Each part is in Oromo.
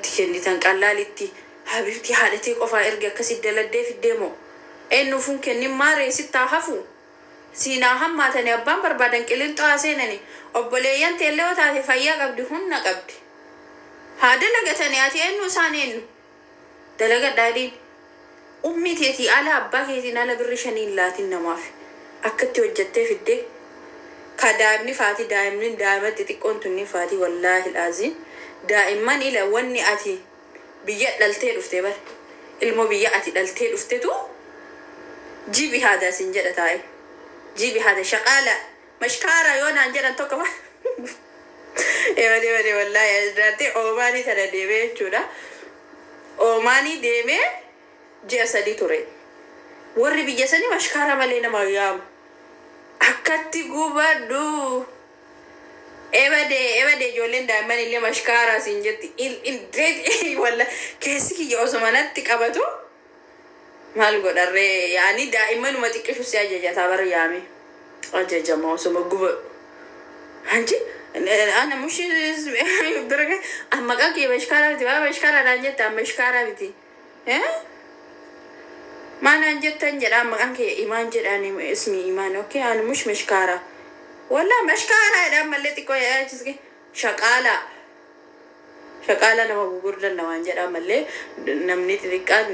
Qallaalatti kennitan, qallaalitti. Habibti, haadhatee qofaa erga akkasi daladdee fiddee moo eenyuufuun kennin? Maaree sittaa hafu siinaa hammaatanii abbaan barbaadan qilinxoo haa seenani. Obboleeyyan teellee yoo taate fayyaa qabdi, humna qabdi, haa dalagatanii. Ati eenyu? Isaan eenyu? Dalagadhaadhiin ummii teetii ala, abbaa keetiin ala birri shaniin laatin namaaf. Akkatti hojjattee fiddee ka daa'imni faati, daa'imni daa'ima xixiqqoon tunni faati, wallaahi laaziim, daa'imman ila wanni ati biyya dhaltee dhufte bar, ilmoo biyya ati dhaltee dhuftetu jibi haada sin jedha taa'e. Jibi haada shaqaala mashkaara yoo naan jedhan tokko fa ebade bade. Wallaahi asirratti Oomaanii tana deemee jechuudha. Oomaanii deemee ji'a 3 ture. Warri biyya sanii mashkaara malee nama yaamu. Akkatti gubadhu. Ebade ebade, ijoolleen daa'imman illee mashkaaraa siin jetti. Indeet walla keessi kiyya osuma natti qabatu maal godharree? Yaani daa'immanuma xiqqishu si ajajataa bara yaame ajajama osuma gubadhu. Anchi ana mushi bira maqaa kee mashkaaraa miti, waa mashkaaraa naan jette, amma mashkaaraa miti. Maal naan jettan jedha? Maqaan kee Imaan jedhaan, ismi Imaan. Okay, ani mush mashkaaraa. Walla mashkaaraa jedhaan mallee xiqqoo yaachisge shaqaalaa. Shaqaala nama gugurdan namaan jedhaa mallee namni xixiqqaan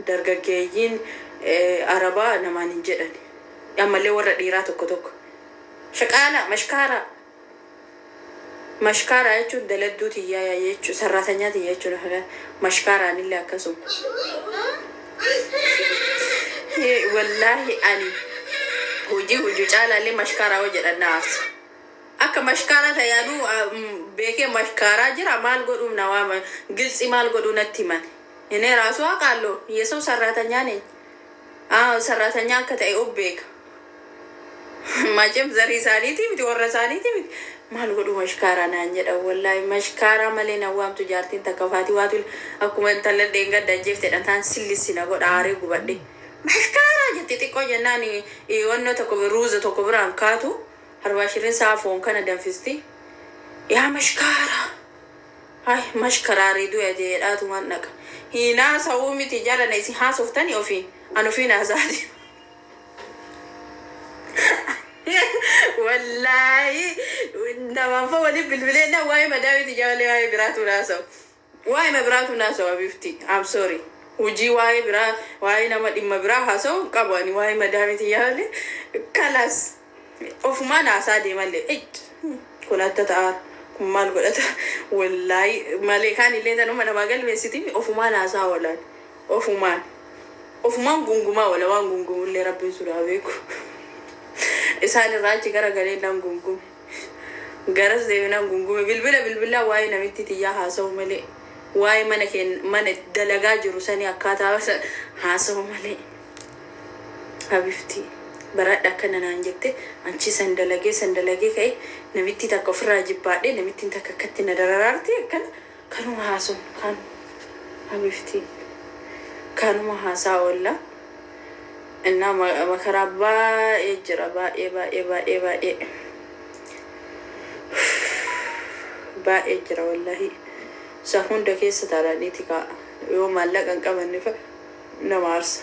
dargaggeeyyiin arabaa namaan hin jedhan. Ammallee warra dhiiraa tokko tokko. Shaqaala, mashkaaraa. Mashkaaraa jechuun daladduu tiyyaa jechuun, sarraatanyaa tiyya jechuun, mashkaaraan illee akkasuma. Wallaahi ani hojii hojii caalaallee mashkaaraa hoo jedhan na aarsa. Akka mashkaaraa tayaanuu beekee mashkaaraa jira, maal godhuuf na waama? Gilxi maal godhuu natti himan? እኔ ራሱ አውቃለሁ፣ የሰው ሰራተኛ ነኝ። አዎ ሰራተኛ akka ta'e of beeka. Maceem zarii isaaniiti miti, warra isaaniiti miti. Maal godhu mashkaaraa naan jedhan? Wallaahi mashkaaraa malee na waamtu jaartiin takka faatii waatu akkuma intala dheengadda ajjeeftedha taan sillisi na godha aaree gubadhe. Mashkaaraa jetti xiqqoo jennaan wannoo tokko ruuza tokko biraan kaatu harbaashirin isaa foon kana danfisti. Yaa mashkaaraa. Ay, mashkaraarii du'e jedhaatumaan dhaqa. Hinaa sa'uu miti jaalana isin haasoftani ofiin. An ofiin haasaati. Wallaahi namaan fa waliin bilbilee na waa'ee madaamiiti jaalallee waa'ee biraatu naasa'u. Waa'ee biraatu naasa'u abifti. I'm sorry. Hojii waa'ee biraa, waa'ee nama dhimma biraa haasa'u qabu ani waa'ee madaamiiti jaalallee kalaas ofumaan haasaa deemallee. Kun adda ta'aa. Kun maal godhata? Wallaahi malee kaan illee tanuma namaa galmeessiti ofumaan haasaa oolan. Ofumaan. Ofumaan gungumaa oola, waan gungumullee rabbiin sudaa beeku. Isaan irraa achi gara galee naan gungume. Garas deemee gungume. Bilbila bilbilaa waa'ee namitti tiyyaa haasa'u malee. Waa'ee mana keen mana dalagaa jiru sanii akkaataa haasa'u malee. Habifti baradha akkana naan jette, anchi san dalagee san dalagee ka'e namitti takka ofirraa jibbaadhe, namittiin takka akkatti na dararaarti, akkana kanuma haasa'u kan habifti kanuma haasaa oolla. እና makaraa baay'ee jira, baay'ee baay'ee baay'ee baay'ee baay'ee jira wallahi. Isa hunda keessa taalaaniiti kaa yoo maallaqa hin qabanne fa nama aarsa.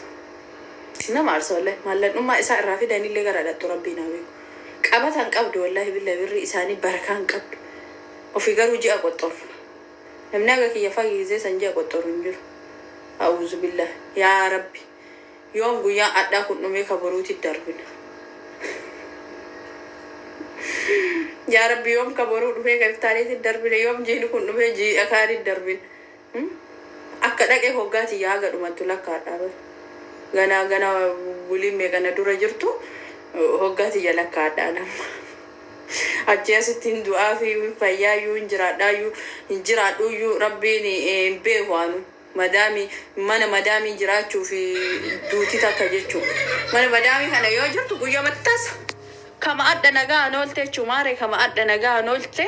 Nama aarsa wallahi, maallaqnummaa isaa irraa fidanillee gara dhattu rabbiin haa beeku. Qabata hin qabdu wallahi billa, birri isaanii barakaa hin qabdu. Ofii garuu ji'a qoxxoru. Namni aga kiyya fagiisee san ji'a qoxxoru hin jiru. A'uuzu billah, yaa rabbi. Yoom guyyaa adhaa kun dhumee ka boruutti darbina? Yaa rabbi, yoom ka boruu dhufee ka iftaaniitti darbina? Yoom jiini kun dhufee ji'a kaanitti darbina? Akka dhaqee hoggaati yaa gadhumattu lakkaadhaa bara. Ganaa gana buliin meeqana dura jirtu hoggaati jala lakkaadhaa nama. Achi asitti hin du'aa fi fayyaayyuu hin jiraadhaayyuu hin jiraadhuyyuu rabbiin hin beeku anu. Madaamii mana madaamii jiraachuu fi duuti takka jechuudha. Mana madaamii kana yoo jirtu guyyaa mattasa. Kama adda nagaa oolte jechuun maaree kama adda nagaa oolte.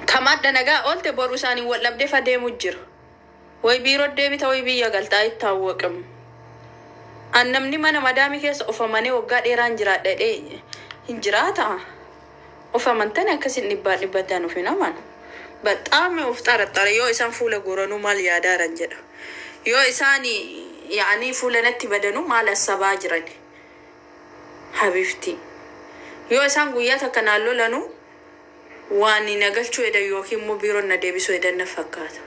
Kama adda nagaa oolte boru isaanii wal dhabdee fa deemu jira. Way biiroo deebita, way biyya galtaa itti hawwaqamu. An namni mana madaamii keessa ofamanee waggaa dheeraan jiraadha hin jiraata. Of amantanii akkasin dhibbaa dhibbattaan of hin amanu. Baxaam of xaraxara yoo isaan fuula guuranuu maal yaadaaran jedha. Yoo isaan yaa'anii fuula natti badanuu maal assabaa jiran. Habibti. Yoo isaan guyyaa takka naan lolanuu waan na galchuu hedan yookiin immoo biiroon na deebisuu hedan na fakkaata.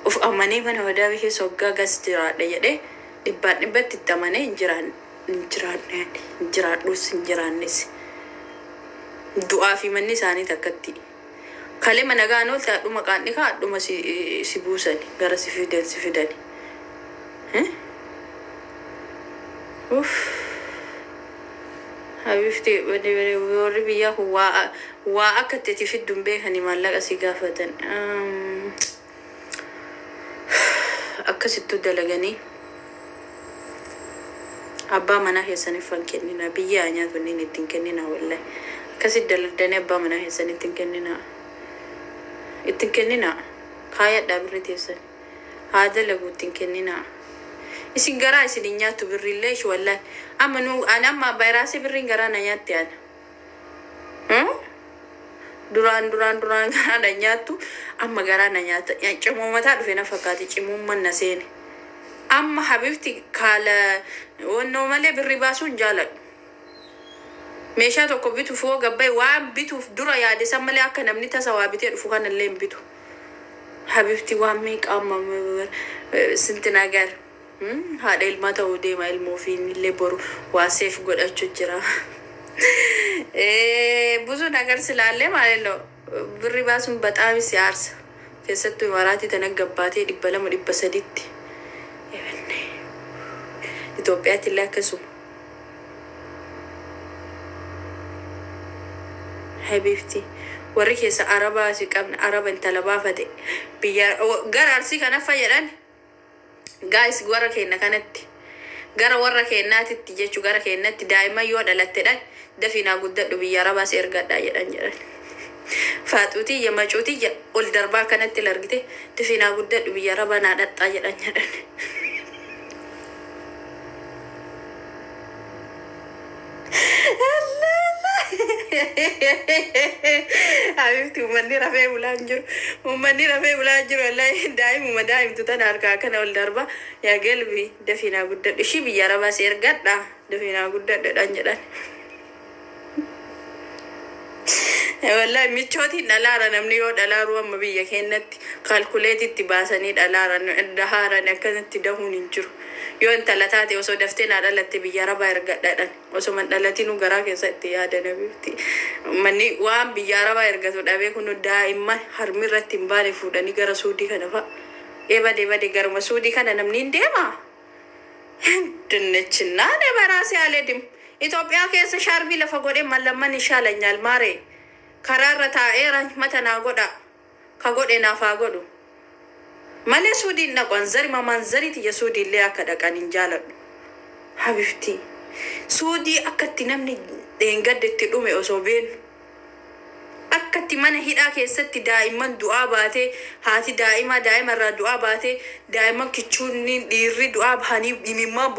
Of amanee mana madaabii keessa waggaa gas jiraadha jedhee dhibbaan dhibbatti itti amanee hin jiraanne hin jiraadhe hin jiraadhus hin jiraannes. Du'aa fi manni isaanii takkatti. Kalema nagaan oolte hadhuma qaanni kaa hadhuma si, si buusani gara si fidan si fidani. Uff. Habibti warri biyyaa kun waa waa akka itti ati fiddu hin beekani maallaqa si gaafatan. Akkasittuu dalaganii abbaa manaa keessaniif fan kennina biyya haa nyaatu inni ittiin kennina wallahi. Akkasitti daladdanii abbaa manaa keessanii ittiin kennina. Ittiin kennina. Kaayadhaa birri teessan. Haa dalagu ittiin kennina. Isin garaa isin hin nyaattu birriillee ishi wallahi. Amma nu ani amma bayraasee birriin garaa na nyaatti ana. Duraan duraan duraan garaa na nyaattu amma garaa na nyaata. Cimuumataa dhufe na fakkaate cimummaan na seene. Amma habibti kaala wannoo malee birri baasuu hin jaaladhu. Meeshaa tokko bituuf hoo gabbaye waan bituuf dura yaade san malee akka namni tasa waa bitee dhufu kanallee hin bitu. Habibti waan meeqa amma sinti nagar. Haadha ilmaa ta'uu deema ilmoo fi illee boru waa seef godhachuu jira. ብዙ ነገር ስላለ ማለት ነው birri baasuun በጣም si aarsa. Keessattuu imaraatii tana gabbaatee 200 300tti. Itoophiyaatti illee akkasuma. Habibti warri keessa arabaa si qabna araba intala baafate biyya gara arsii kana fayyadhan gaayis warra keenya kanatti gara warra keenyaatitti jechuu gara keenyatti daa'imman yoo dhalattedhan dafinaa guddadhu biyya arabaa si ergadhaa jedhan jedhan. Faaxuutiyya macuutiyya ol darbaa kanatti largite dafinaa guddadhu biyya arabaa naa dhaxxaa jedhan jedhan. Habibti uummanni rafee bulaa hin jiru. Uummanni rafee bulaa hin jiru. Wallahi daa'imuma daa'imtu tana harkaa kana ol darba. Yaa galbi dafinaa guddadhu. Ishii biyya arabaa si ergadha. Dafinaa guddadhu jedhan. Wallahi michootiin dhalaara namni yoo dhalaaru amma biyya keenyatti kaalkuleetitti baasanii dhalaaran dahaaran akkanatti dahuun hin jiru. Yoo intala taate osoo daftee naa dhalatte biyya arabaa ergadhaadhan. Osoo man dhalatinuu garaa keessa itti yaadan habibti. Manni waan biyya arabaa ergatu dhabee kun daa'imman harmi irratti hin baane fuudhanii gara suudii kana fa'a. Ee bade bade garuma suudii kana namni hin deemaa. ድንችና እኔ በራሴ አልሄድም። Itoophiyaa keessa shaarbii lafa godhee mallamman ይሻለኛል maaree karaarra taa'ee rahmata naa godha ka godhe naaf haa godhu malee suudiin dhaqu anzari mamanzarii tiyya suudiillee akka dhaqan hin jaaladhu. Habibti suudii akkatti namni dheengadde itti dhume osoo beenu akkatti mana hidhaa keessatti daa'imman du'aa baatee haati daa'imaa daa'ima irraa du'aa baatee daa'imman kichuunni dhiirri du'aa bahanii imimmaan.